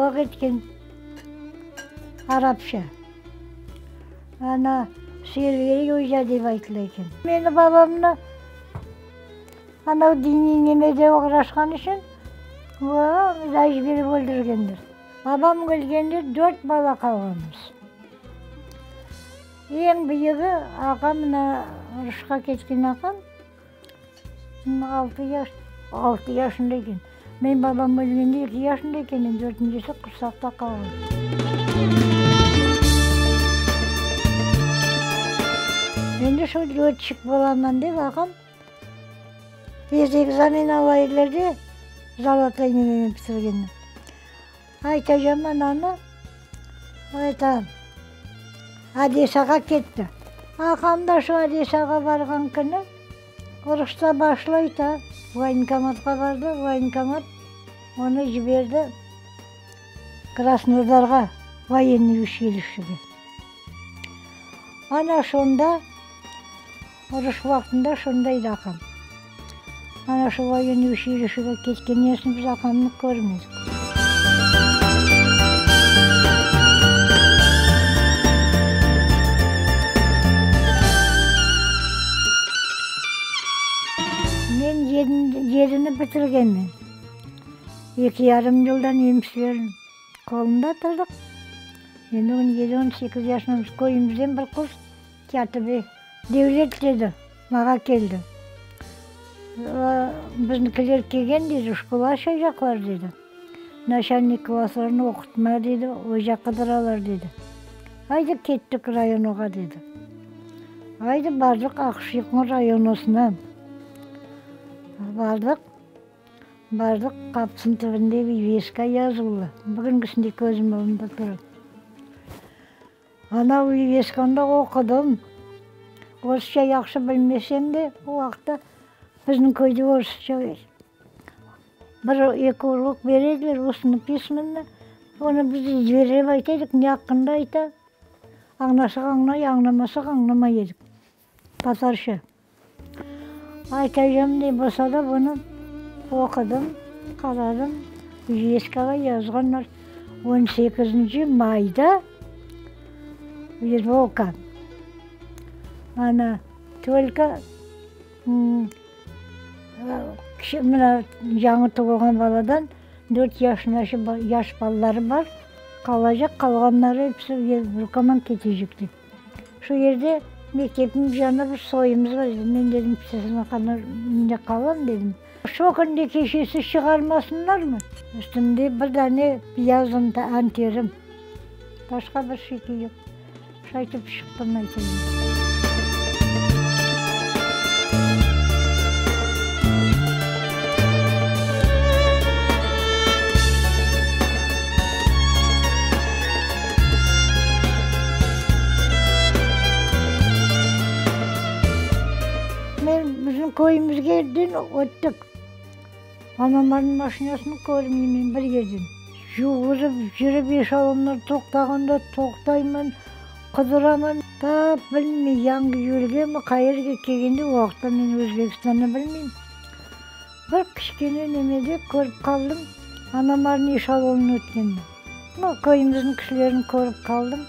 Ocalıq etken, arapça. Ana, Serveri oca dep aytıla eken. Meni babamnı anav diniy nemede oğraşqan içün ilâc berip öldürgenler. Babam ölgende dört bala qalğanmız. Eñ büyügi ağam, mına uruşqa ketken ağam, altı yaş, altı yaşında eken. Menim babam ölgende eki yaşında eken, endi dörtüncisi qursaqta qalğan. Endi şu lötçik bolaman dep ağam biz ekzamen ala ediler de, zolotoy nemenen bitirgende. Aytacam ananı, ayta, Odessağa ketti. Aqam da şu Odessağa barğan künü uruşta başlay da, voyenkomatqa bardı, voyenkomat onı jiberdi Krasnodarğa, voyennıy uçilişşege. Ana şonda, uruş vaqtında şonda edi aqam. Ana şu voyennıy uçilişşege ketkenden soñ biz aqamnı körmedik. Men yedini bitirgenmen. Eki yarım yıldan nemisler qolunda turdıq. Endi on yedi, on sekiz yaşındamız. Köyümizden bir qız kâtibe Devlet dedi, mağa keldi. Biznikiler kelgen dedi, şkola açacaqlar dedi. Naçalnik klasslarını oqutma dedi, oca qıdıralar dedi. Aydı kettik rayonoğa dedi. Aydı bardıq Aqşıyıqnıñ rayonosına. Bardıq. Bardıq, qapısınıñ tübünde viveska yazuvlı. Bugüngisindey közüm ögünde tura. Ana viveskanı da oqudım. Orusça yahşı bilmesem de, o vaqıtta bizniñ köyde orusça bir, eki urok bere ediler, ustno pismenno. Onı biz ezberlep ayta edik, ne aqqında ayta, añlasaq añlay, añlamasaq añlamay edik. Tatarca. Aytacağım ne bolsa da bunı oqudım, qaradım, viveskağa yazğanlar on sekizinci mayda Verboka. Ana, tolko mına yañı tuvulğan baladan dört yaşınace yaş balaları bar, qalacaq, qalğanları episi Verbokaman ketecek dep. Şu yerde mektepniñ yanında bir soyumız bar edi. Men dedim, siziñ qalam dedim. Şu künde keşesi çıqarmasınlarmı? Üstümde bir dane beyaz anterim. Başqa bir şey yoq. Şaytip çıqtım aytayım. Men bizim köyümizge dün öttik. Anamlarnıñ maşinasını körmeymen bir yerden. Yugurıp yürip eşelonlar toqtağanda toqtayman, qıdıraman. Tap bilmey, Yangiyülgemi, qayerge kelgende, o vaqıtta men Özbekistannı bilmeyim. Bir kiçkene nemede körip qaldım, anamlarnıñ eşelonı ötkenini. No, köyümizniñ kişilerini körip qaldım.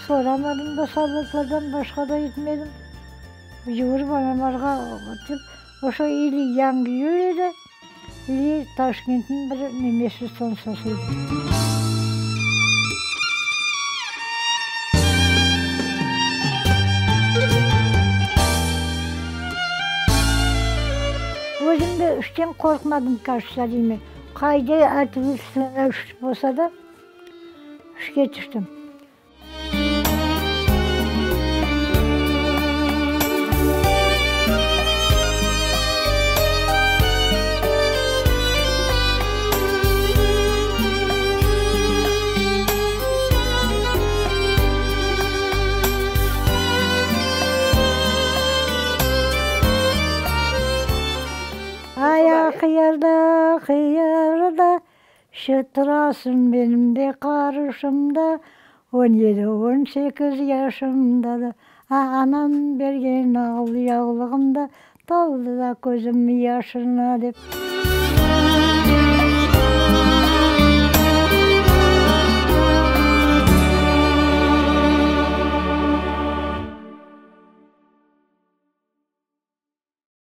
Soramadım da soldatlardan, başqa da etmedim. Yugurıp anamlarğa ötip, oşo ili Yangiyül edi, ili Taşkentniñ bir nemesi, stantsiyası edi. Özüm de işten qorqmadım, кажется, deymen. Qayda otvetstvennoy iş bolsa da, işke tüştim. Ay, Aqyarda, Aqyarda, Şıtırasıñ benim de qarşımda, On yedi, on sekiz yaşımda da, Anam bergen al yavlığım da, Toldı da közüm yaşına, dep.